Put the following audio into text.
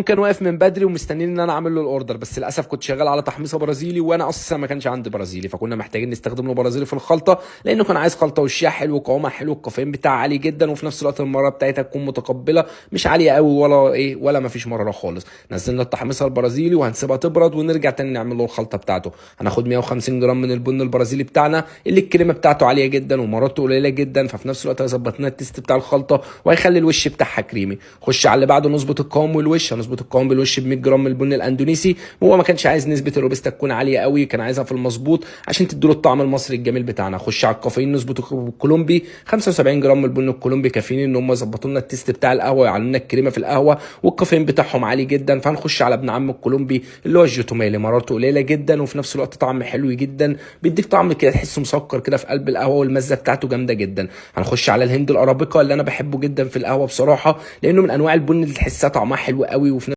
كان واقف من بدري ومستنيني ان انا اعمل له ال order، بس للاسف كنت شغال على تحميصه برازيلي، وانا اصلا ما كانش عندي برازيلي، فكنا محتاجين نستخدم له برازيلي في الخلطة، لانه كان عايز خلطه وشها حلو وقوامها حلو، الكافيين بتاعها عالي جدا، وفي نفس الوقت المرارة بتاعتها تكون متقبله، مش عالية قوي ولا ايه ولا ما فيش مرارة خالص. نزلنا التحميصه البرازيلي وهنسيبها تبرد ونرجع تاني نعمل له الخلطة بتاعته. هناخد 150 جرام من البن البرازيلي بتاعنا اللي الكريمة بتاعته عالية جدا ومرارته قليله جدا، ففي نفس الوقت هيظبط لنا ال taste بتاع الخلطة وهيخلي الوش بتاعها كريمي. خش على اللي بعده، نظبط القوام والوش. هنظبط القوام بالوش ب 100 جرام من البن الاندونيسي. وهو ما كانش عايز نسبه الروبستا تكون عالية قوي، كان عايزها في المظبوط عشان تديله الطعم المصري الجميل بتاعنا. خش على الكافيين، نظبط الكولومبي 75 جرام من البن الكولومبي كافيين ان هم يظبطوا لنا ال taste بتاع القهوة ويعلوا لنا الكريمة في القهوة، والكافيين بتاعهم عالي جدا. فهنخش على ابن عم الكولومبي اللي هو الجوتومالي، مرارته قليله جدا وفي نفس الوقت طعم حلو جدا، بيديك طعم كده تحسه مسكر كده في قلب القهوة، والمزه بتاعته جامدة جدا. هنخش على الهند الارابيكا اللي انا بحبه جدا في القهوة بصراحة، لانه من انواع البن اللي تحسها طعمها حلو قوي